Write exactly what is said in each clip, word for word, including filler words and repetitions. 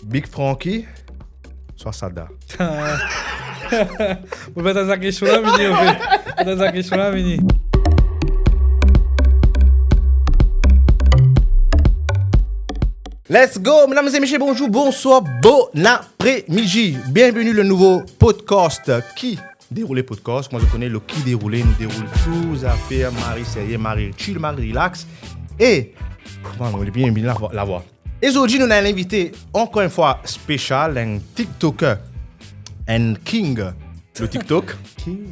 Big Francky, swa Sada? Mo pa tann sa kestion la vini, anfet. Mo pa tann sa kestion la vini. Let's go, medam e mesie, bonzour, bonswar, bon apremidi. Bienveni le nouvo podcast ki Deroule Podcast. Kouma zot kone, lo Ki Deroule, nou deroul tou zafer mari serye, mari chill, mari relax. E, kouma nou, bien, bien, lavwa, lavwa. E zordi, nou ena enn invite, ankor enn fwa, spesial, enn TikToker, enn king de TikTok. King.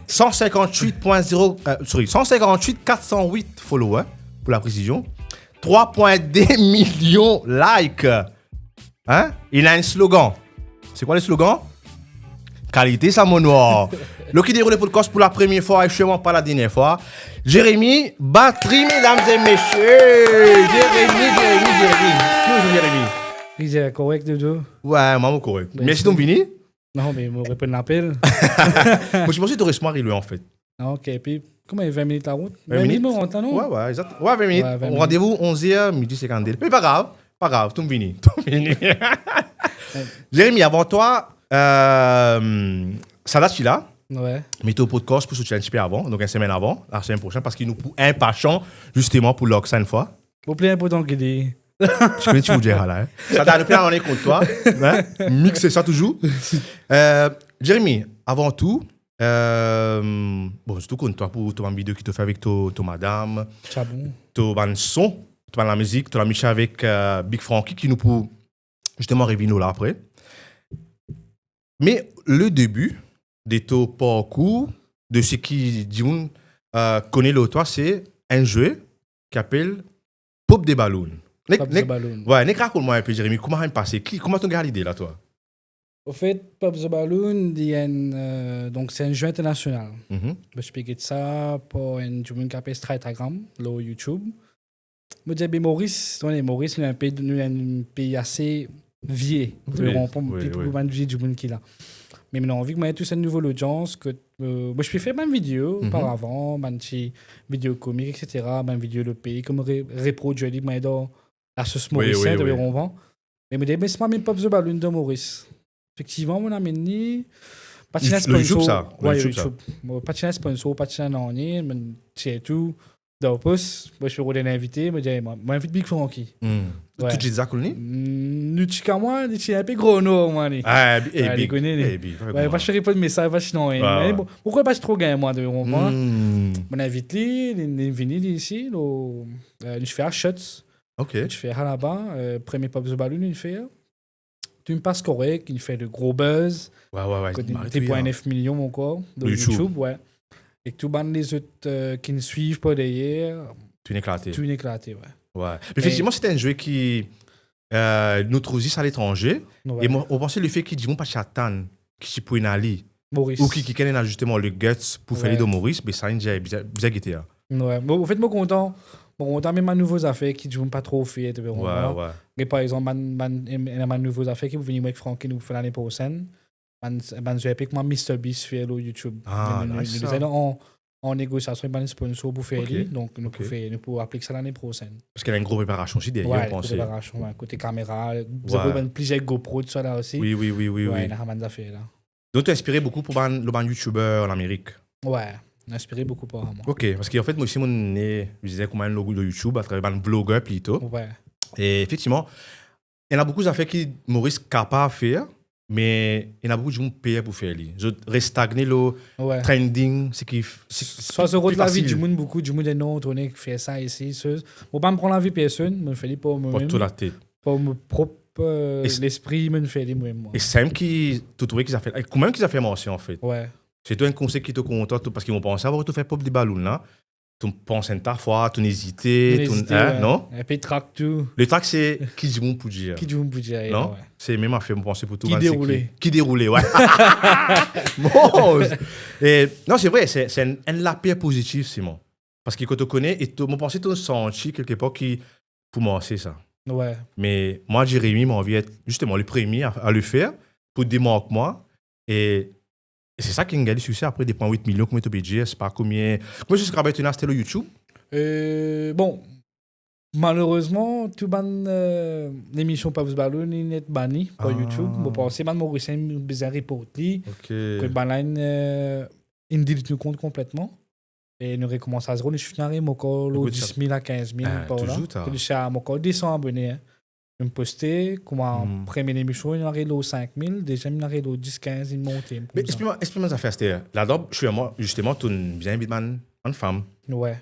San sinkant-wit pwin zero, euh, sorry, san sinkant-wit kat san wit follower, pou la presizion. Trwa pwin de milion like. Hein? Li ena enn slogan. Se kwa le slogan? Kalite sa, mo nwar. Lo Ki Deroule Podcast pou la premie fwa e sirman pa la dernie fwa. Jérémy Batry, medam e mesie. Jérémy, Jérémy, Jérémy. Ki ou, Jérémy? Li dir korek, Doudou. Wi, mwa mo korek. Mersi. Mersi to'nn vini. Non, me mo reponn lapel. Mo ti panse to res mwa lwe, anfet. Ah, ok, epi, kouma, vin minit larout? Vin minit? Vin minit, mo rant la, non? Wi, wi, exakt. Wi, vin minit. Wi, vin minit. Randevou onz er, midi sinkant-de. Me pa grav, pa grav, to'nn vini, to'nn vini. Jérémy, avan tou, euh, Sada ti la. Wi. Me to podcast pou sorti enn tipe avan, donk enn semenn avan, la semenn prosenn, parski nou pou inpasian, zisteman, pou larg sa enn fwa. Pou pli inportan ki li. Ti kone ti pou dir la, hein. Sada, nou pe al an kont twa, hein? Mixe sa touzour. Euh, Jérémy, avan tou, euh, bon, sirtou konn twa pou to bann video ki to fer avek to, to madam, to bann son, to bann lamizik, to lamisie avek, euh, Big Francky ki nou pou zisteman revinn la apre. Me le debi de to parkour, de seki dimoun, euh, kone lor twa, se enn zwe ki apel Pop the Balloon. Nek, Pop the Balloon. Wi, nek rakont mwa enpe, Jérémy, kouma finn pase? Ki, kouma to'nn gagn lide la, twa? Anfet, Pop the Balloon, li enn, euh, donk, se enn zwe internasional. Mhm. Mo ti pe get sa par enn dimoun ki apel Stratagram, lor YouTube. Mo dir, be Moris, to kone Moris, nou enpe, nou enn pei ase vie. Wi, wi, wi. Pli pou bann vie dimoun ki la. Me mo ena anvi ki mo ena tou sa enn nouvo lodians, kot, euh, mo ti pe fer bann video, mhm, oparavan, bann ti video komik, et cetera, bann video lot pei, kouma re-, reprodwir li, mo dan lasos morisien, wi, wi, to konpran. Me mo dir, be si mo met Pop the Balloon dan Moris. Efektivman, mo amenn li, pa ti ena sponsor. Lor YouTube sa? Wi, lor YouTube sa. Mo pa ti ena sponsor, pa ti ena nanye, mo tir tou dan pos, mo ti pe rod enn invite, mo dir, mo, mo invit Big Francky. Hmm. Wi. Tou ti deza konn li? Hmm, nou ti ka mwa, li ti enpe gro nor mwa li. Ah, bi-, eh, wi, Big, li kone li. Eh, Big, wi, pa ti reponn mesaz, pa ti nanye. Wi, wi. Me bon, mo krwar pa ti tro gagn mwa, to konpran. Hmm. Mo invit li, li, li vini, li isi, lo, euh, nou ti fer Shots. Ok. Nou ti fer laba, euh, premie Pop the Balloon nou fer. To'nn pas korek, inn fer de gro buzz. Wi, wi, wi. Kot inn mari de pwin nef milion ankor, dan YouTube. YouTube, wi. Ek tou bann lezot, euh, ki'nn swiv par deryer. To'nn eklate. To'nn eklate, wi. Wi. Me efektivman, se enn zwe ki, euh, nou trouv zis aletranze. Wi. E mo, mo panse lefe ki dimoun pa ti atann ki ti pou ena li. Moris. Ou ki, ki, ki ena zisteman le guts pou fer li dan Moris, be sa, inn dir, bizin, bizin gete, hein. Wi. Mo, anfet, mo kontan, mo kontan mem bann nouvo zafer ki dimoun pa tro fer, to konpran. Wi, wi. Me par exanp, bann, bann, ena bann nouvo zafer ki pou vini, mwa ek Francky nou pou fer lane prosenn. Bann, bann zwe enpe kouma MrBeast fer lor YouTube. Ah, nice sa. Nou, nou, nou bizin an, an negosiasion ek bann sponsor pou fer li, donk nou pou fer, nou pou aplik sa lane prosenn. Parski ena enn gro preparasion osi deryer, mo panse. Wi, gro preparasion, wi. Kote kamera, wi, bann plizier GoPro, tousala osi. Wi, wi, wi, wi, wi. Wi, ena sa bann zafer la. Donk, to inspire boukou pou bann, lor bann YouTuber an Amerik? Wi, inspire boukou par mwa. Ok, parski anfet, mwa osi, mo ena, mo dir kouma enn lor, lor YouTube, atraver bann vlogger plito. Wi. E efektivman, ena boukou zafer ki Moris kapav fer, me ena boukou dimoun per pou fer li. Zot res stagne lor trending, seki f-, se, swa zot rod lavi dimoun, boukou dimoun dir non, to kone, fer sa isi, se, mo pa pran lavi personn, mo fer li par momem. Par to latet. Par mo prop, euh, lespri, mo fer li momem, mwa. E samem ki, to trouve ki zafer, e kouma ki zafer marse, anfet? Wi. Se to enn konsep ki to kontan, to, parski mo panse avan to fer Pop the Balloon la, to pans enn ta fwa, to ezite, to, hein, wi. Non? Enpe trak tou. Le trak se ki dimoun pou dir. Ki dimoun pou dir, non? Wi. Se mem zafer, mo panse pou tou bann seki. Ki Deroule. Ki Deroule, wi. Bon. E, non, se vre, se, se enn, enn laper pozitif, Simon. Parski kot to kone, e to, mo panse to santi kelkepar ki pou marse sa. Wi. Me mwa, Jérémy, mo anvi et zisteman le premie a, a le fer, pou demark mwa. E, e se sa ki gagn li sikse apre de pwin wit milion, kouma to pe dir, se pa komie, komie sibskriber to ena aster lor YouTube? Euh, bon, Malerezman, tou bann, euh, lemision Pop Zo Balloon, inn et bani par YouTube. Mo panse bann Morisien bizin report li. Ok. Kot bann la inn, euh, inn delete nou kont konpletman. E nou rekoumans a zero, nou finn ariv ankor lor dis mil a kinz mil par la. Touzour ta. Touzour sa, mo ankor de san abone, hein. Nou poste, kouma premie lemision, inn ariv lor sink mil, deziem inn ariv lor dis, kinz, inn monte. Me koumsa. Explik mwa, explik mwa zafer, Aster. Ladan, sireman, zisteman, to'nn bien invit bann, bann fam. Wi.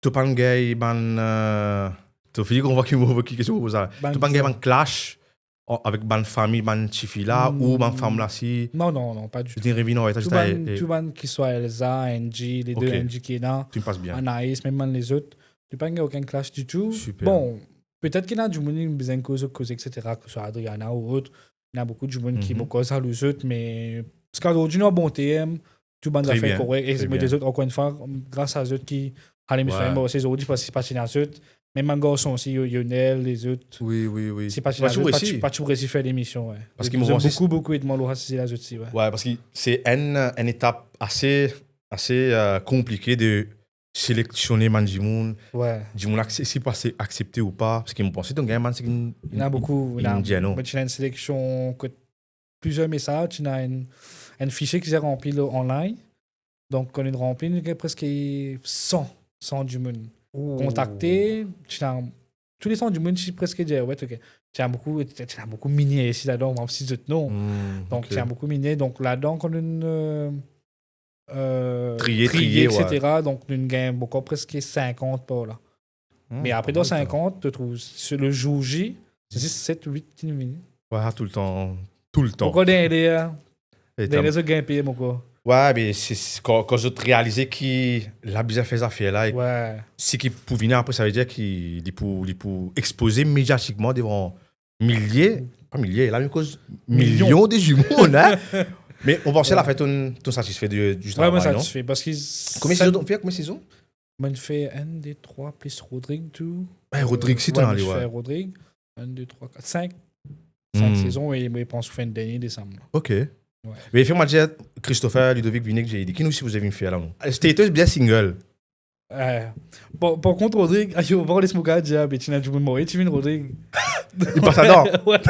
To pa'nn gagn bann, euh, to fini konpran ki mo, ki kestion mo poz la. To pa'nn gagn bann clash an-, avek bann fami, bann tifi la, ou bann fam la si... Non, non, non, pa ditou. Tou bann, tou bann ki swa Elsa, Angie, le de Angie ki ena, Anaïs, mem bann lezot, nou pa'nn gagn okenn clash ditou. Super. Bon, petet ki ena dimoun ki bizin koze, koze, et cetera, ki swa Adriana ou ot, ena boukou dimoun ki mo krwar zalou zot, me ziska zordi nou an bon term, tou bann zafer korek, e mo dir zot ankor enn fwa, gras a zot ki ale misie, mo se zordi parski si pa ti ena zot, mem bann garson osi, Yo-, Yonel, lezot. Wi, wi, wi. Si pa ti ena zot, pa ti, pa ti pou resi fer lemision, wi. Parski zot inn boukou, boukou ed mwa lor sa size la zot osi, wi. Wi, parski se enn, enn etap ase, ase, euh, konplike de seleksionn bann dimoun, dimoun akse-, si pou aksepte ou pa, parski mo panse to'nn gagn bann seki... Ena boukou, ena, mo ti ena enn seleksion kot plizier mesaz, ti ena enn, enn fisie ki ti ranpli lor online. Donk, kan nou ranpli, nou gagn preske san, san dimoun kontakte, ti ena, tou le san dimoun ti preske dir, wi, ok. Ti ena boukou, ti ena boukou minie osi ladan, mem si zot non. Donk, ti ena boukou minie. Donk, ladan, kan nou, euh, euh, triye, triye, triye, et cetera. Donk, nou gagn ankor preske sinkant par la. Me apre, dan sinkant, to trouv, se le zour J, zis set, wit ki vini. Wi, toultan, toultan. Ankor dernie, dernie zot gagn peye ankor. Wi, me se, se kan, kan zot realize ki la bizin fer zafer la, e seki pou vini apre, savedir ki li pou, li pou expoze mediatikman devan milie, pa milie, la nou koz milion de dimoun, hein. Me mo panse lafen to'nn, to'nn satisfe de, di travay, non? Wi, mo satisfe, parski... Konbien sezon to'nn fer, konbien sezon? Mo'nn fer enn, de, trwa, plis Rodrig tou. Eh, Rodrig, si to'nn ale, wi. Fer Rodrig. Enn, de, trwa, kat, sink. Sink sezon, e mo pans fer enn dernie desam la. Ok. Wi. Me fer mwa dir, Christopher, Ludovic, Vinek, J D, ki nou sipoze vinn fer la, nou? Status bien single. Eh, par, par kont, Rodrig, ayo, bon, les mo kapav dir, be ti ena dimoun mari, ti vinn Rodrig. Li pas ladan. Wi.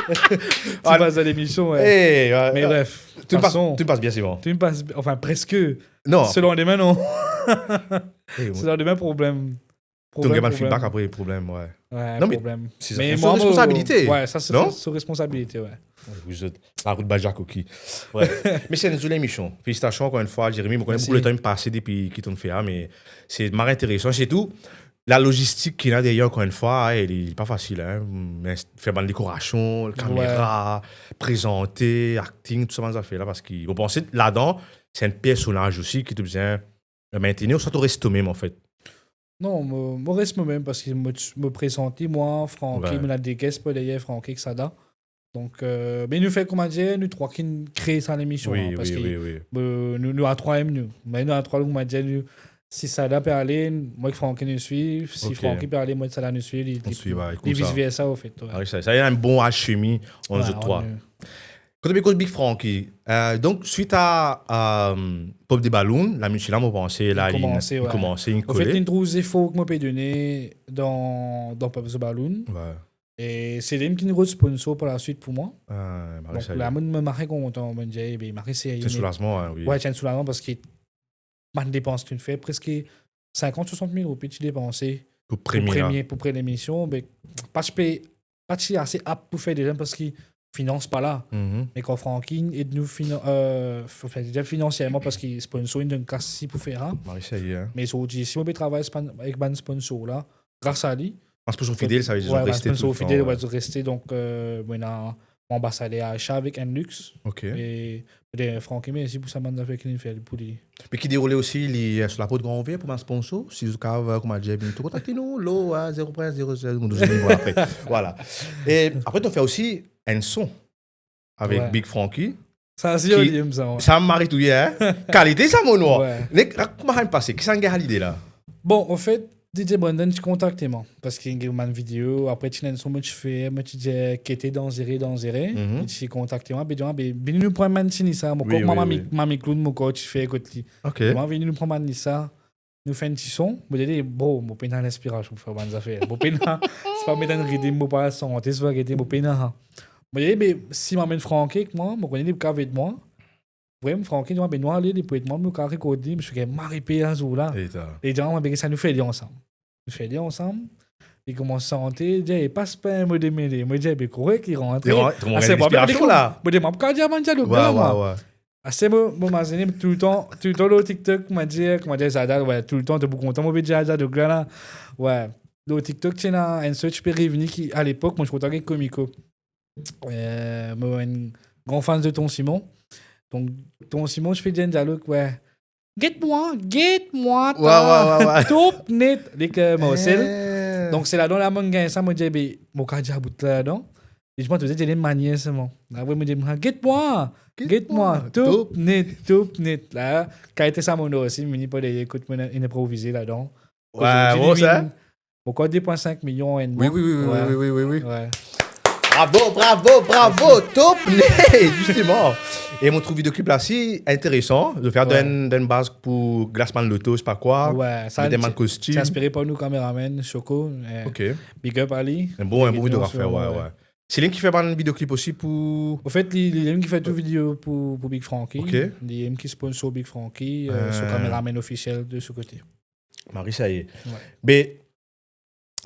Ti pas dan lemision, wi. Eh, wi, wi. Me bref, to'nn pas bien, Simon. To'nn pas, anfin, preske. Non. Se landime, non. Eh, wi. Se landime, problem. To'nn gagn bann feedback apre, problem, wi. Wi, non, me problem. Se sa. Me se responsabilite, wi, sa se, non? Se responsabilite, wi. Wi, zot, larout Bajakoki. Wi. Me se enn zoli lemision. Felisitasion ankor enn fwa, Jérémy. Mo kone boukou letan inn pase depi ki to'nn fer la, me se mari interesan. Sirtou, la logistik ki ena deryer, ankor enn fwa, e li, li pa fasil, hein. Me fer bann dekorasion, kamera, prezante, acting, tou sa bann zafer la, parski mo panse ladan, se enn personaz osi ki to bizin maintenir, ouswa to res to mem, anfet? Non, mo, mo res mo mem, parski mo, mo prezant li, mwa, Francky, mo ena de guest par deryer, Francky ek Sada. Donk, euh, me nou fer, koumadir, nou trwa ki kre sa lemision la, parski, euh, nou, nou a trwa mem nou. Me nou a trwa, koumadir, nou, si Sada pe ale, mwa ek Francky nou swiv, si Francky pe ale, mwa ek Sada nou swiv, e, e vis versa, anfet, wi. Ah wi, sa, sa ena enn bon alchimi ant zot trwa. Wi, nou Kan to pe koz Big Francky, euh, donk, swit a, euh, Pop Zo Balloon, lamitie la, mo panse, la, li koumanse, wi, koumanse, li kole. Anfet, inn trouv zefor ki mo pe done dan, dan Pop Zo Balloon. Wi. E se li ki inn rod sponsor par laswit pou mwa. Ah, mari serye. Donk la, mo, mo mari kontan, mo dir, ebe, mari serye. Ti enn soulazman, wi. Wi, ti enn soulazman parski bann depans to'nn fer, preske sinkant, swasant mil roupi ti depanse pou premie, pou premie lemision, be, pa ti pe, pa ti ase ap pou fer dezyem parski finans pa la. Me kan Francky ed nou fina-, euh, f-, fer dezyem finansierman parski sponsor inn donn kas si pou fer sa. Mari serye, hein. Me zordi, si mo pe travay span-, ek bann sponsor la, gras a li. Bann sponsor fidel, savedir zot reste toultan, wi. Wi, bann sponsor fidel, wi, zot reste, donk, euh, mo ena mo anbasader Aisha avek Enlux. Ok. E, e Francky, mersi pou sa bann zafer ki li fer pou li. Me ki deroule osi, li, euh, so laport gran ouver pou bann sponsor, si zot kapav, euh, koumadir, vinn tou kontakte nou, lor, euh, zero un zero seize, nou donn zot nimero apre. Vwala. E apre, to fer osi enn son avek Big Francky. Sa, si, ki, li enn sa, wi. Sa mari touye, hein? Kalite sa, mo nwa. Wi. Nek, rakont mwa sa inn pase. Kisannla gagn lide la? Bon, anfet, DJ Brandon ti kontakte mwa. Parski inn gagn bann video, apre ti ena enn son mo ti fer, mo ti dir, Kete danzere, danzere. Li ti kontakte mwa, be, dir mwa, be, vini nou pran bann tini sa, mo kor, wi, mwa, wi, mami, wi, Mami Clown, mo kor ti fer kot li. Ok. Mwa, vini nou pran bann tini sa. nou fer enn ti son. Mo dir li, "Bro, mo pena linspirasion pou fer bann zafer. Mo pena, sipa mo met enn ridim, mo pa sante, sipa gete, mo pena." Mo dir li, "Be, si mo amenn Francky ek mwa, mo kone li pou kav ed mwa." Vre, Francky dir mwa, "Be, nou ale, li pou ed mwa, nou kav rekord li." Mo ti fer mari pe a zour la. Li dir mwa, "Be, sa nou fer li ansam." Nou fer li ansam. Li koumans sante, li dir, "E, pas pa mo demele." Mo dir, "Be, korek, li rantre." Li rantre, mo dir, "Mo kav dir bann dialog la, mwa." Ase mo, mo mazinn toultan, toultan lor TikTok, kouma dir, kouma dir Zadal, we, toultan, to pou kontan mo pe dir Zadal, donk la, la, we, lor TikTok, ti ena enn search pe revini ki, a lepok, mo ti kontan avek Komiko. Eh, mo enn gran fan de Ton Simon. Donk, Ton Simon, ti pe dir enn dialog, we, "Get mwa, get mwa, top net." Li ek Marcel. Eh. Donk, se ladan la, mo gagn sa, mo dir, "Be, mo kav dir bout la ladan." Li dir mwa, "To dir li manier selman." Apre, mo dir, "Get mwa, get mwa, top net, top net." La, kalite sa mo ena osi, mo vini par deryer, kot mo inn inprovize ladan. Ozordi, bon, li vinn, mo krwar, de pwin sink milion enn mwa. Wi, wi, wi. We. Bravo, bravo, bravo, top net, zisteman. E mo trouv videoklip la si interesan. Zot fer dan, dan baz pou glas bann loto, sipa kwa. We, sa, met bann kostim. Ti inspire par nou kameramann, Choco. Eh, ok. Big up a li. Enn bon, enn bon videografer, we, we. Se li ki fer bann videoklip osi pou... Anfet, li, li, li ki fer tou video pou, pou Big Francky. Ok. Li ki sponsor Big Francky, eh, so kameramann ofisiel de so kote. Mari, sa ye. We. Be,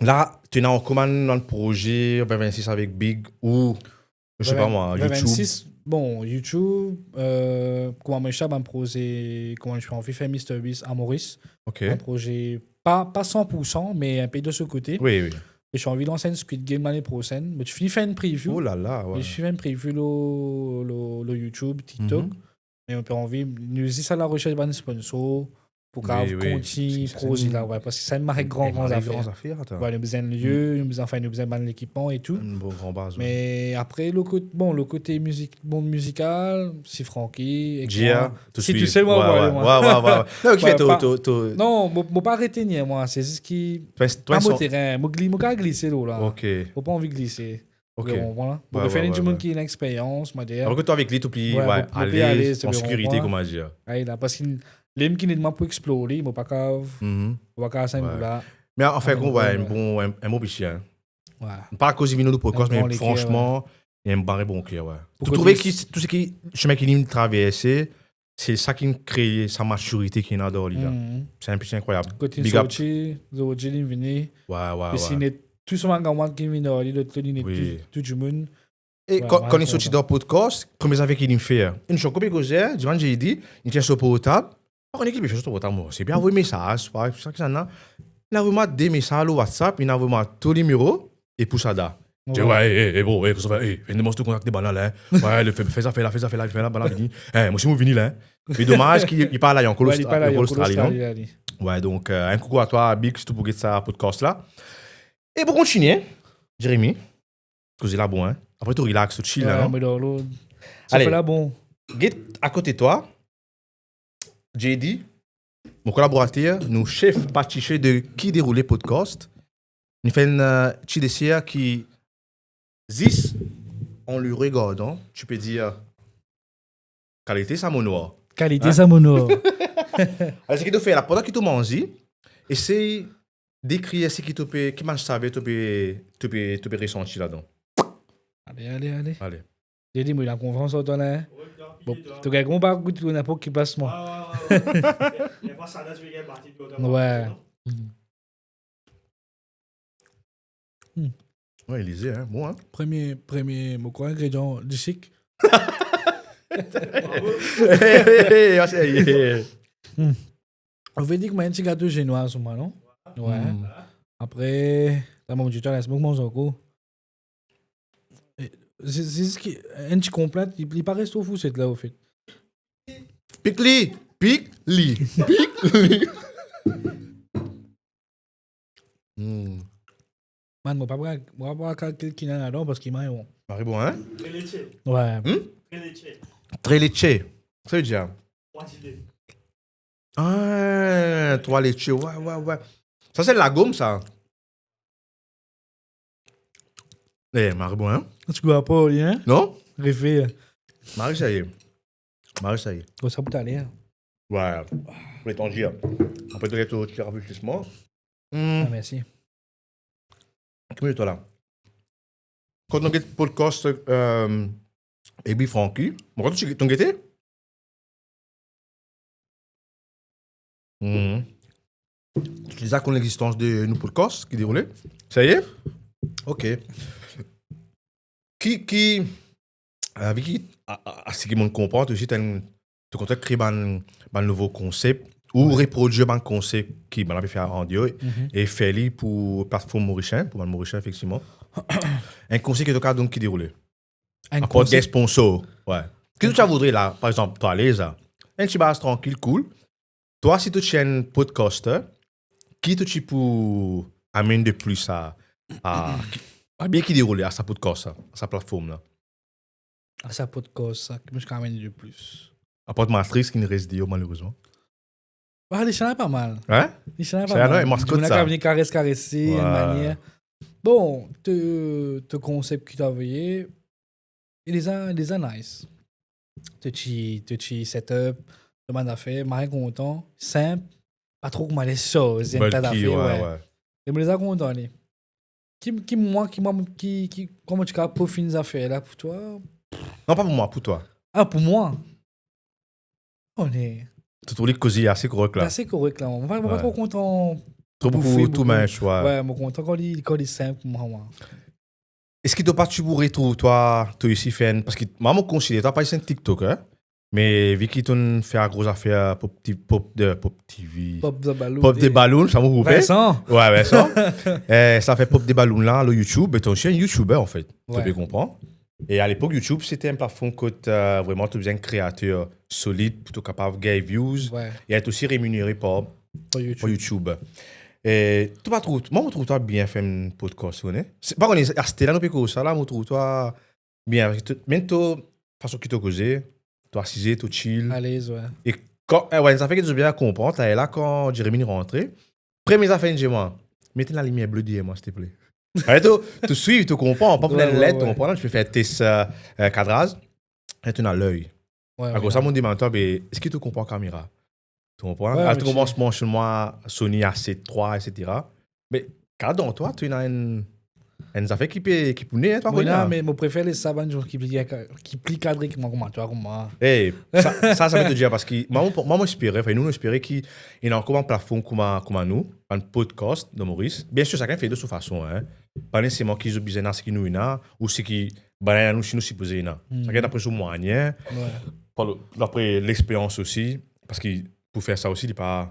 la, to ena ankor bann, bann proze, ven vennsis avek Big ou, mo pa kone, YouTube. Ven vennsis, bon, YouTube, eh, kouma mo ti dir, bann proze, kouma mo ti anvi fer MrBeast a Moris. Ok. Bann proze, pa, pa san pou san, me enpe de so kote. Wi, wi. E ti anvi lans enn Squid Game lane prosenn. Mo ti fini fer enn preview. Oh la la, we. Mo ti fini fer enn preview lor, lor, lor YouTube, TikTok. Mhm. Me mo pe anvi, nou zis a laresers bann sponsor pou kav kontign proze la, we, parski sa enn mari gran, gran zafer. Enn mari gran zafer, atann. We, nou bizin lie, nou bizin, anfin, nou bizin bann lekipman e tou. Enn bon gran baz, we. Me apre, lor kot-, bon, lor kote mizik, mond mizikal, si Francky, ek mwa, si tousel, mwa, we, we. Non, ki fer to, to, to... Non, mo, mo pa retenir mwa, se zis ki pa mo terin, mo gli-, mo kav glise lor la. Ok. Mo pa anvi glise. Ok. To konpran? Bon, we, fer enn dimoun ki ena experyans, mo dir. Apre, kot to avek li, to pli, we, to pli alez, an sekirite, kouma dir. Ay la, parski limit ki ena mwa pou explore li, mo pa kav, mo pa kav sa enn kou la. Me anfin, we, enn bon, enn, enn bon piti, en. We. Pa akoz li vinn lor podcast, me fransman, li ena enn bon ker, we. To trouve ki, tou seki, simin ki li traverse, se sa ki kree sa matirite ki ena dan li la. Mhm. Se enn piti inkrwayab. Kot li sorti, zordi li vini. We, we, we. Tou so bann granmoun ki vinn ar li, lot, li ena tou, tou dimoun. E kan, kan li sorti dan podcast, premie zafer ki li fer, inn ti koz, dimann, JD, li tir so portab. Pa kone ki li pe fer so portab, mo. Se bien avoy mesaz, pa sa ki sa la. Li avoy mwa de mesaz lor WhatsApp, li avoy mwa to nimero, e pou Sada. Dir, we, e, e, bro, e, kouma sa, e, vinn demann si to kontakte bann la, en. We, le, fer, fer zafer la, fer zafer la, fer la, bann la vini. E, mo osi mo vini la, en. Me domaz ki li pa la, li ankor Ostrali, non? We, donk, eh, enn koukou a twa, Big, si to pou get sa podcast la. E pou kontigne, Jeremy, koze la bon, en. Apre to relax, to chill la, non? Mo dan lord. Ale. Sa fer la bon. Get akote twa, JD, mo kolaborater, nou sef patisie de Ki Deroule Podcast. Li fer enn, eh, ti deser ki, zis en le regardant, tu peux dire, "Kalite sa, mo nwar." Kalite sa, mo nwar. Alor, seki to fer la, pandan ki to manze, esey dekrir seki to pe, ki bann saver to pe, to pe, to pe resanti ladan. Ale, ale, ale. Ale. Li dir, mo ena konfians an twa la, en. Bon, to gagn, mo pa gout, to ena pou ki plas mwa. We. Hmm. We, Elysée, en, bon, en. Premie, premie, mo krwar, ingredian, disik. Hey, hey, hey, hey, hey. Hmm. Ou ve dir ki mo ena enn ti gato zenwar sou mwa, non? We. Hmm. Apre, la, mo dir twa, les mo manz ankor. E, se, se zis ki, enn ti konpla, li, li pa res tro fourset la, anfet. Pik li! Pik li! Pik li! Hmm. Man, mo pa pou, mo pa pou kalkil ki ena ladan parski mari bon. Mari bon, en? Très léché. We. Hmm? Très léché. Très léché. Sa ve dir? Trois îles. Ah, trois laitiers, we, we, we. Sa se lagom, sa. Eh, mari bon, en? Ti gou apor li, en? Non? Refe. Mari sa ye. Mari sa ye. Bon, sa pou taler. We. Pou letan dir. Apre, to, to, to aviv zis mwa. Hmm. Ah, mersi. Kouma to la? Kan nou get podcast, euh, Ebi Francky, mo krwar to ti, to gete? Hmm. To deza konn lexistans de nou podcast ki deroule? Sa y est? Ok. Ki, ki, euh, Vicky, a, a, a seki mo konpran, to osi, to kontan kre bann, bann nouvo konsep, ou, ouais, reprodwir bann konsep ki bann la pe fer andeor, mhm, e fer li pou platform morisien, pou bann Morisien, efektivman. Enn konsep ki to kav donn ki deroule. Enn aport konsep, sponsor, ouais. Ki to ti a voudre la, par exanp, to alez la. Enn ti baz trankil, cool. Twa, si to ti enn podcaster, ki to ti pou amenn de plis a, a, ki, a bien ki deroule a sa podcast sa, a sa platform la? A sa podcast sa, ki mo ti kav amenn de plis? Apart Matrix ki inn res deor, malerezman. Ah, li ti ena pa mal. Hein? Li ti ena pa mal. Sa, non, e maskot sa. Dimoun la kav vini kares, karese, ouais, enn manier. Bon, to, to konsep ki to avoye, li deza, li deza nice. To ti, to ti set up, to bann zafer, mari kontan, sinp, pa tro kouma les soz, enn ta zafer, ouais, ouais. E mo deza kontan li. Ki, ki mwa, ki mwa, ki, ki, kouma ti kav profini zafer la pou twa? Non, pa pou mwa, pou twa. Ah, pou mwa? One. To trouv li koze ase korek la? Ase korek la, mo pa, mo pa tro kontan. Tro boukou, boukou, too much, ouais. Ouais, mo kontan kan li, kan li sinp, mwa, mwa. Eski to pa ti pou retrouv twa, to osi fer enn, parski mwa, mo konsider twa pa zis enn TikToker, hein? Me vi ki to'nn fer gro zafer Pop T-, Pop de, Pop TV. Pop the Balloon. Pop the Balloon, sa mo koupe. Vincent. Ouais, Vincent. Eh, sa fer Pop the Balloon la, lor YouTube, be to osi enn YouTuber, an fet. To pe konpran. E a lepok, YouTube, se ti enn platform kot, euh, vreman, to bizin enn kreater solid pou to kapav gagn views, ouais, e et osi reminere par, par YouTube. Par YouTube. E to pa trouv, mwa, mo trouv twa bien fer enn podcast, ou kone? Se, pa kone, aster la, nou pe koz sa la, mo trouv twa bien, parski to, mem to, fason ki to koze, to asize, to chill. Alez, ouais. E kan, eh, ouais, enn zafer ki to bizin bien konpran, lerla kan Jeremy rantre, premie zafer li'nn dir mwa, met enn lalimier ble deryer mwa, silteple. Ale, to, to swiv, to konpran, pa pou enn led, to konpran, ti pe fer tes, euh, euh, kadraz, e to ena ley. Ouais, akoz sa, mo demann twa, be, eski to konpran kamera? To konpran? Ouais, ale, to konpran, mo, Sony A sept trois, et cetera. Me, gard dan twa, to ena enn, enn zafer ki pe, ki pou ne, hein, twa kone, hein? Me mo prefer les sa bann dimoun ki pli, ki pli kadre ki mwa, kouma twa, kouma. Eh, sa, sa, sa mo pe dir, parski mwa, mo, mwa, mo espere, anfin, nou, nou espere ki ena ankor bann platform kouma, kouma nou, bann podcast dan Moris. Bien sir, sakenn fer de so fason, hein. Pa neseserman ki zot bizin ena seki nou ena, ou seki bann-la ena nou, si nou sipoze ena. Sakenn dapre so mwayin, ouais, par le, dapre lexperyans osi, parski pou fer sa osi, li pa,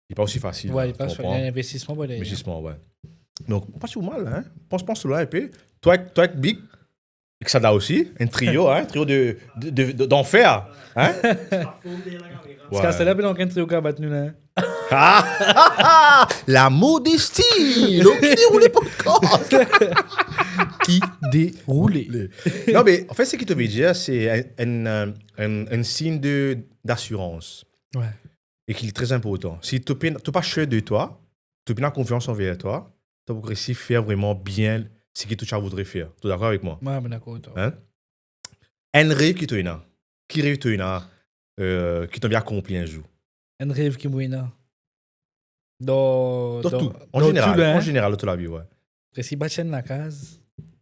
li pa osi fasil, ouais, hein, li pa fasil, konpran? Enn investisman pou li, hein. Investistisman, ouais. Donk, pa si mal, hein. Pans, pans lor la enpe. Twa ek, twa ek Big, ek Sada osi, enn trio, hein, trio de, de, de, de, d'anfer, hein. Parski aster la, pena okenn trio kapav bat nou la, hein. La modesti, donk, ki deroule podcast. Ki deroule. Non, me, anfet, seki to pe dir, se enn, enn, euh, enn, enn sign de, d'asirans. Ouais. E ki tre inportan. Si to pe, to pa sir de twa, to pena konfians anver twa, to pa pou resi fer vreman bien seki to ti a voudre fer. To dakor avek mwa? Ouais, mo dakor avek twa. Hein? Enn rev ki to ena? Ki rev to ena, euh, ki to anvi akonpli enn zour? Enn rev ki mo ena? Dan, dan tou, dan, an zeneral, an zeneral, dan to lavi, ouais. Resi bat enn lakaz.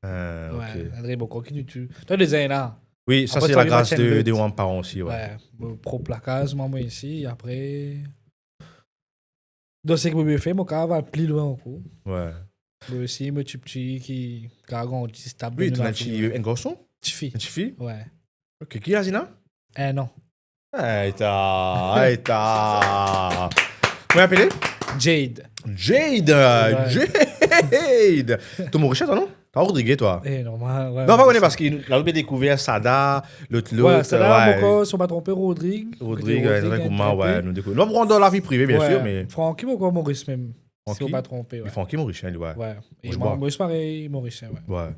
Ah, ouais, ok. Enn rev ankor ki nou tou. Twa deza ena. Oui, sa se lagras de, de mo paran osi, ouais. Ouais, mo prop lakaz, mwa, mo isi, apre, dan seki mo pe fer, mo kapav al pli lwin ankor. Ouais. Mo osi, mo tipti ki kapav grandi stab. Oui, to ena enn ti, enn garson? Tifi. Enn tifi? Ouais. Ok, ki laz li ena? Un an. Ay ta, ay ta. Kouma li apele? Jade. Jade, ouais. Jade. To Morisien, twa, non? Twa Rodrige, twa? Eh, normal, ouais. Non, pa kone, parski la, nou pe dekouver Sada, lot, lot, ouais, Sada, ouais. Mo krwar, si mo pa tronpe, Rodrig. Rodrig, Rodrig, ouais, nou dekouver. Non, pou rant dan lavi prive, bien sir, me Francky, mo krwar Moris mem, si mo pa tronpe, ouais. Francky Morisien, li, ouais. Ouais. E Moris, parey, Morisien, ouais. Ouais.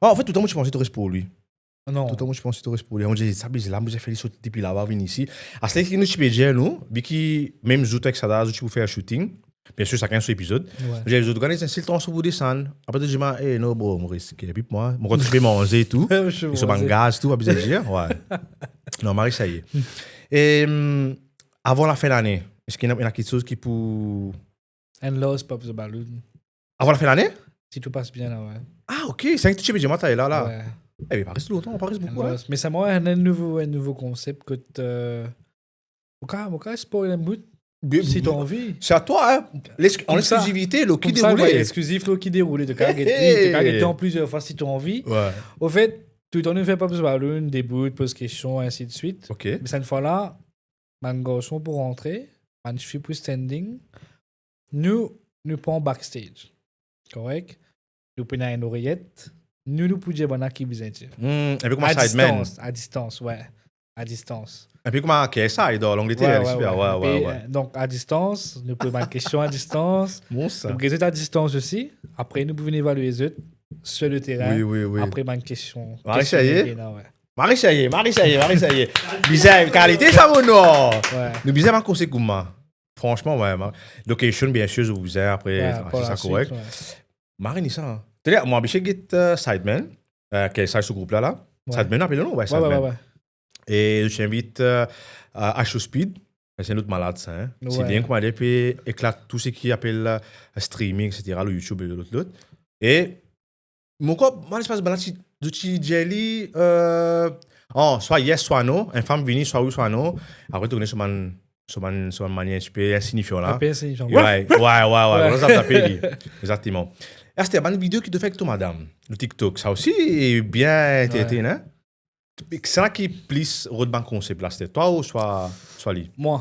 Ah, anfet, toultan, mo ti panse to res Porlwi. Non. Toultan, mo ti panse to res Porlwi. Mo dir, sa bizar la, mo bizin fer li sot depi laba, vinn isi. Aster ki nou ti pe dir, nou, vi ki mem zour ek Sada, zour ti pou fer shooting. Bien sir, sakenn so epizod. Ouais. Mo dir zot, organiz enn sel transpor pou desann. Apre, to dir mwa, eh, non, bro, mo res, ki epi mwa. Mo kontan ti pe manze tou. Mo ti pe manze. E so bann gaz tou, pa bizin dir, ouais. Non, mari, sa y est. E, hum, avan lafin lane, Eski ena, ena kiksoz ki pou... Enn lars Pop the Balloon. Avan lafin lane? Si tou pas bien la, wi. Ah, ok. Sa inn touche bidze mwa, ta la, la. Wi. Eh ben, pa res lontan, pa res boukou, hein. Enn lars. Me sa, mwa, enn nouvo, enn nouvo konsep kot, euh, ou ka, ou ka spoil enn bout, si to anvi. C'est à toi, hein. L'exclu-, an exklizivite, Loki Deroule. Koumsa, wi, exklizif, Loki Deroule. To ka gete, to ka gete an plizier fwa si to anvi. Wi. Anfet, toultan nou fer Pop the Balloon, debout, poz kestion, ainsi de suite. Ok. Me sa, enn fwa la, bann garson pou rantre, bann tifi pou standing. Nou, nou pran backstage. Korek? Nou pou ena enn oreyet. Nou, nou pou dir bann ki bizin dir. Hmm, enn pe kouma sideman. A distans, a distans, wi. A distans. Enn pe kouma K S I dan Langleter, wi, wi, wi. Wi, wi. Donk, a distans, nou poz bann kestion a distans. Bon, sa. Nou gete a distans osi. Apre, nou pou vinn evalye zot sur le terrain. Wi, wi, wi. Apre bann kestion. Marie, sa y est. Marie, sa y est, Marie, sa y est, Marie, sa y est. Bizin, kalite sa, mo non. Wi. Nou bizin bann konsey kouma. Fransman, wi, ma-, location, bien sir, zot bizin, apre, wi, ah, pou sa laswit, korek. Wi. Marie, ni sa, hein. Tele, mwa, anbite get, euh, sideman, euh, ki sa sou group la, la. Wi. Sideman, apel non, wi, wi, sideman. Wi, wi. E zot ti invit, euh, a Show Speed. Se enn lot malad sa, hein. Wi. Se li, kouma dir, pe eklat tou seki apel, euh, streaming, et cetera, lor YouTube e lot, lot. E mo krwar, mo lespas bann la ti, zot ti dir li, euh, oh, swa yes, swa non. Enn fam vini, swa wi, swa non. Apre, to kone so bann, so bann, so bann manier enn tipe insignifian la. Inpe insignifian. Wi, wi, wi, wi. Wi. Kouma sa, sa pe li. Exactement. E aster, bann video ki to fer ek to madam, lor TikTok, sa osi bien entertain, hein? Wi. Kisannla ki plis rod bann konsep la, se twa ouswa, swa li? Mwa.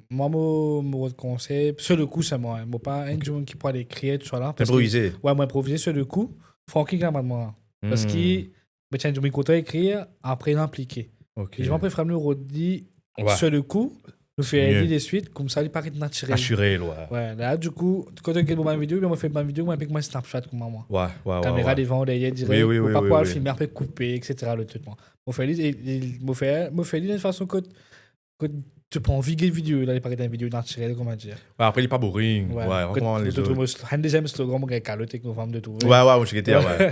Mwa, mo, mo rod konsep, sur le coup, se mwa, hein. Mo pa enn dimoun ki pou al ekrir, tousala, parski... Inprovize. Wi, mo inprovize sur le coup. Francky ki amenn mwa. Parski, hmm, mo ti enn dimoun ki kontan ekrir, apre li aplike. Ok. E mwa, mo prefer nou rod li sur le coup, nou fer li deswit, koumsa li paret natirel. Natirel, wi. Wi, la, dikou, kan to get mo bann video, oubien mo fer bann video, mo inpe kouma Snapchat kouma mwa. Wi, wi, wi. Kamera devan, deryer, direk, wi, wi, wi, wi, pou pa al filme, apre koupe, et cetera, le trik, mwa. Mo fer li, e, e, mo fer, mo fer li dan enn fason kot, kot to pa anvi get video la, li paret enn video natirel, kouma dir. Wi, apre li pa boring. Wi, wi, kot kouma lezot. Mo sl-, enn deziem slogan, mo gagn kalot ek mo fam de trouve. Wi, wi, mo ti gete, wi.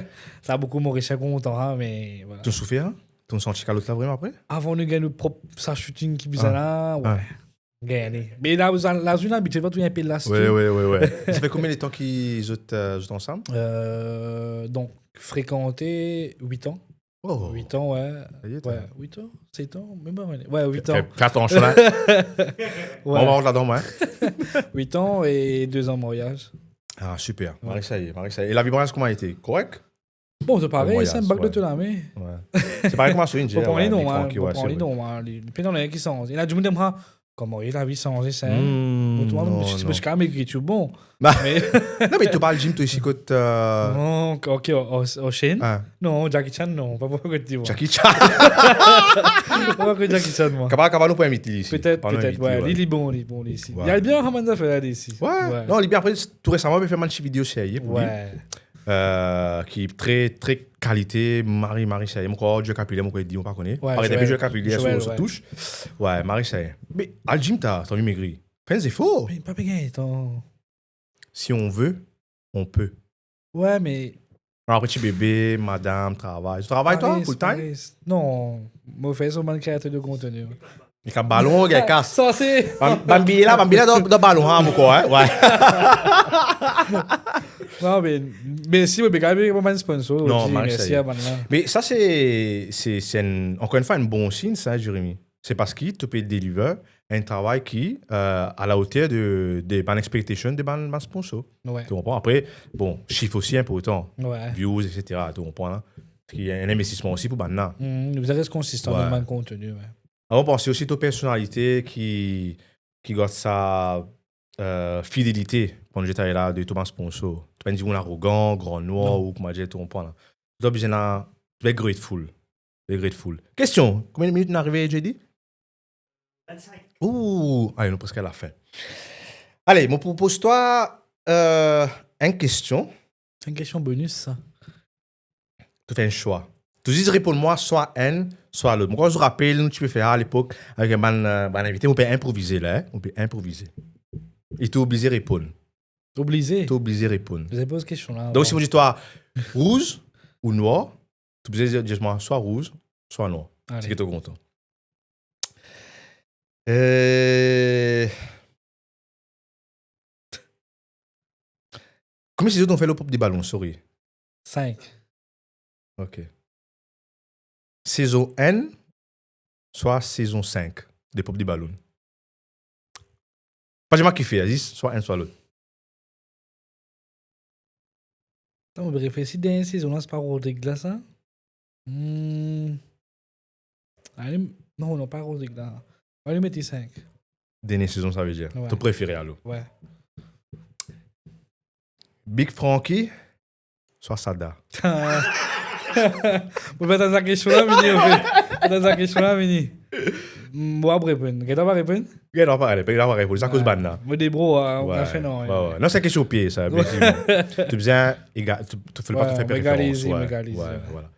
Sa boukou Morisien kontan, hein, me vwala. To soufer, hein? To santi kalot la vreman apre? Avan nou gagn nou prop sa shooting ki bizin la, wi. Ah. Gagn li. Me la, la, la, zot inn abitye, pa tou enpe lastik. Wi, wi, wi, wi. Sa fer konbien de tan ki zot, euh, zot ansam? Euh, donk, frekante wit an. Oh. Wit an, wi. Sa y est, wi, wit an, set an, mem pa, wi, wit an. Fer, fer atansion la. Wi. Bon, on va rentrer là-dedans, wi. Wit an e de zan maryaz. Ah, super. Wi. Marie, sa y est, Marie, sa y est. E lavi maryaz, kouma li ete? Korek? Bon, se parey, sa, enn bak de tou lame. Wi. Se parey kouma so inn dir, wi, li normal, trankil, wi, se vre. Li normal, li, li pena nanye ki sanz. Ena dimoun dir mwa, kouma li, lavi sanze, sa, hein? Hmm, non, non. Mo ti, mo ti kapav megri tou, bon. Ba, me non, me to pa al gym, to isi kot, euh... Non, ok, o, o, Ocean? Ah. Non, Jackie Chan, non, pa pou kot dir mwa. Jackie Chan. Pa pou kot Jackie Chan, mwa. Kapav, kapav nou pou invit li isi. Petet, petet, wi. Li, li bon, li bon, li isi. Wi. Li al bien, kouma sa fer la, li isi. Wi. Wi. Non, li bien, apre, tou resaman, mo fer bann ti video serye pou li. Wi. Euh, ki tre, tre kalite, Marie, Marie, sa y est. Mo krwar Joe Capulet, mo krwar li dir, mo pa kone. Wi, Joël. Parey enn pe Joël Capulet, Joël, so, so touch. Wi, Marie, sa y est. Me al gym, ta, to anvi megri. Fer enn zefor. Me pa pe gagn letan. Si on veut, on peut. Wi, me... Apre ti bebe, madam, travay. To travay, twa, full time? Parey, parey. Non, mo fer so bann kreater de konteni. Li kas balon, gagn kas. Sa se... Bann, bann biye la, bann biye la dan, dan balon, ha, mo krwar, hein? Wi. Non, me, mersi, mo pe gagn bann sponsor, non, mersi a bann la. Me sa, se, se, se enn, ankor enn fwa, enn bon sign, sa, Jérémy. Se parski to pe deliver enn travay ki, euh, a la oter de, de bann expectation de bann, bann sponsor. Wi. To konpran? Apre, bon, sif osi inportan. Wi. Views, et cetera. To konpran la? Ki enn investisman osi pou bann la. Hmm, nou bizin res konsistan dan bann konteni, wi. Wi. Avan, panse osi to personalite ki, ki gard sa, euh, fidelite, kan nou dir la, de to bann sponsor. To pa enn dimoun arogan, gran nwar, ou kouma dir, to konpran la. To bizin la, to bizin grateful. Very grateful. Kestion. Konbien minit nou arive, J D? Vennsenk. Ooh, ale, nou preske a lafin. Ale, mo propoz twa, euh, enn kestion. Enn kestion bonus, sa. To fer enn swa. To zis reponn mwa swa enn, swa lot. Mo krwar zot rapel, nou ti pe fer a lepok, avek bann, euh, bann invite, mo pe inprovize la, hein. Mo pe inprovize. E to oblize reponn. Oblize? To oblize reponn. Oblize poz kestion la. Donk, si mo dir twa rouz ou nwar, to oblize dir, dir mwa swa rouz, swa nwar. Ale. Seki to kontan. Euh, Konbien sezon to fer Lepop de Balon, sorry? Sink. Ok. Sezon enn, swa sezon sink de Lepop de Balon? Pa dir mwa kifer, zis swa enn, swa lot. Atann, mo pe reflesi, dernie sezon la, se pa Rodrig la, sa? Hmm. Alim-, non, non, pa Rodrig la. Alim, mete sink. Dernie sezon, savedir. Wi. To prefere, alor? Wi. Big Francky, swa Sada? Mo pe atann sa kestion la vini, anfet. Atann sa kestion la vini. Hmm, mo ap reponn. Geta va reponn? Geta va reponn, geta va reponn. Sa koz bann la. Mo debrouy, ah, wi, wi, non, wi. Non, se kestion piez, sa, efektivman. To bizin ega-, to, to fer pa, wi, to fer mo egalize, preferans, wi, mo egalize, wi, wi. Vwala.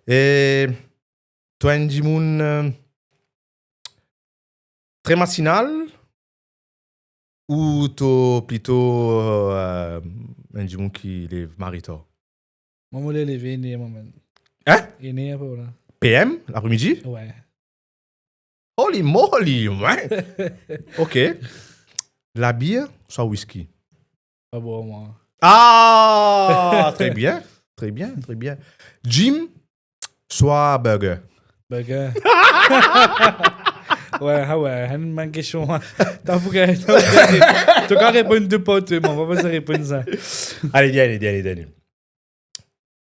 E to enn dimoun, euh, tre matinal ou to plito, euh, enn dimoun ki lev mari tar? Mwa, mo leve iner, mwa, mem. Hein? Iner, apre la. P M, lapre-midi? Wi. Holy moly, man! Ok. Labir swa wiski? Pa bwar, mwa. Ah, très bien, très bien, très bien. Gym swa burger? Burger. Wi, ah wi, enn bann kestion. Tann pou gagn, tann pou gagn. To kav reponn de par twa, mwa, pa bizin reponn sa. Ale, ale, ale, ale.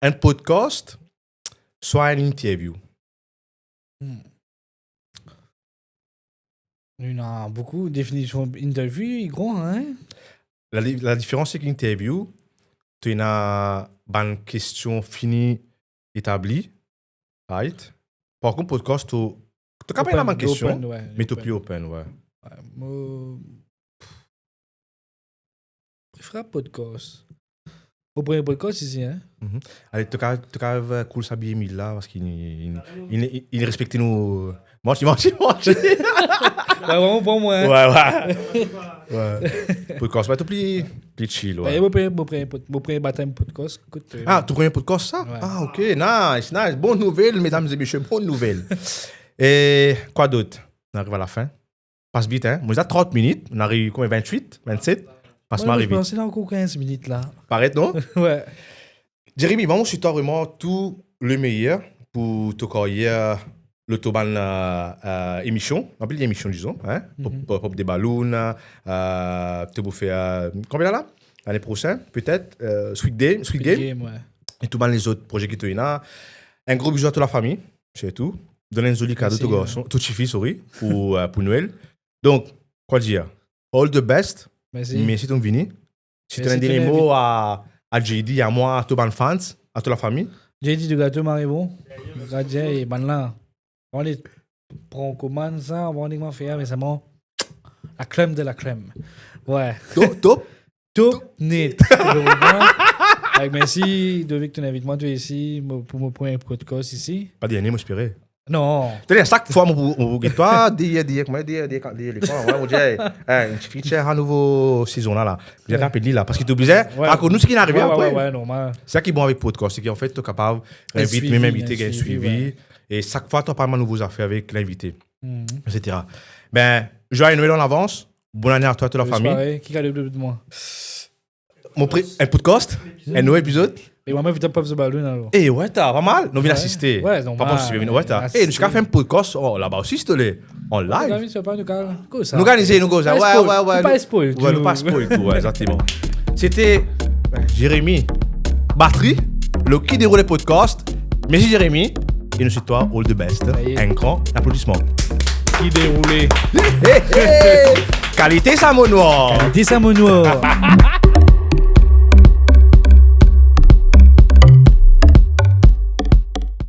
Enn podcast swa enn interview? Hmm. Ena boukou definision interview, gran, hein? La di-, la diferans, se ki interview, to ena bann kestion fini etabli, right? Par kont, podcast, to, to kapav ena bann kestion, open, wi, me to pli open, wi. Wi, mo prefere podcast. Mo premie podcast isi, hein? Mhm. Ale, to kav, to kav, euh, koul sa biye mil la, parski li, li, li, li respekte nou. Manti, manti, manti. Wi, wi, mo pran mwa, hein. Wi, wi. Wi. Podcast, wi, to pli, pli chill, wi. Wi, mo premie, mo premie pod-, mo premie batem podcast, ekout, euh. Ah, to premie podcast, sa? Wi. Ah, ok, nice, nice. Bonn nouvel, medam e mesie, bonn nouvel. E kwa dot? Nou ariv a lafin. Pas vit, hein? Mo deza trant minit, nou ariv konbien, vintwit, vintset? Pas mari vit. Mwa, mo panse ena ankor kinz minit la. Paret, non? Wi. Jérémy, mwa, mo swet twa vreman tou le meyer pou to karyer, lor to bann, euh, euh, emision. Anpil emision, dizon, hein? Pop, mhm, Pop, Pop de Balon, euh, to pou fer, euh, konbien la, la? Lane prosenn, petet, euh, Squid Game, Squid Game. Squid Game, wi. E tou bann lezot proze ki to ena. Enn gro bizou a to lafami, sirtou. Donn enn zoli kado to garson, to tifi, sorry, pou, euh, pou Nwel. Donk, kwa dir? All the best. Mersi. Mersi to'nn vini. Si to ena enn dernie mo a, a J D, a mwa, a to bann fans, a to lafami. J D, to gato mari bon. Gardien e bann la. Ann pran komann sa, ann kouma fer, me selman la crème de la crème. Wi. Top, top. Top net. Donk, mersi, Dovic, to'nn invit mwa, to isi, mo, pou mo premie podcast isi. Pa dernie, mo espere. Non. Tande, sak fwa mo pou, mo pou get twa, dernie, dernie, kouma, dernie, dernie, dernie, kouma, mo dir, eh, enn tifi, ti ena nouvo sezon la, la. Bizin apel li la, parski to bizin, wi, akoz nou, seki arive apre. Wi, wi, wi, normal. Sa ki bon avek podcast, se ki, anfet, to kapav enn invit, swivi, mem enn invite, enn gagn swivi, swivi, wi. E sak fwa, to aprann bann nouvo zafer avek linvite, mhm, et cetera. Ben, joyeux Noël en avance. Bonn ane a twa, to lafami. Parey, ki kado pou mwa? Mo pre-, enn podcast, enn nouvo epizod. E mwa, mo invit Pop de Balon, alor. E wi, ta, pa mal. Nou vinn asiste. Wi, pa partisip, wi, ta. Wi, asiste. E nou ti kav fer enn podcast, oh, laba osi, si to le, an live. Nou organize, nou koz. Nou organize, nou koz. Wi, wi, wi. Nou pa spoil tou. Wi, nou pa spoil tou, wi, exakteman. Sete, ben, Jérémy Batry, le Ki Deroule podcast. Mersi, Jérémy. E nou swet twa all the best. Aye. Enn gran aplodisman. Ki Deroule. Hey, hey, hey. Kalite sa, mo nwar. Kalite sa, mo nwar.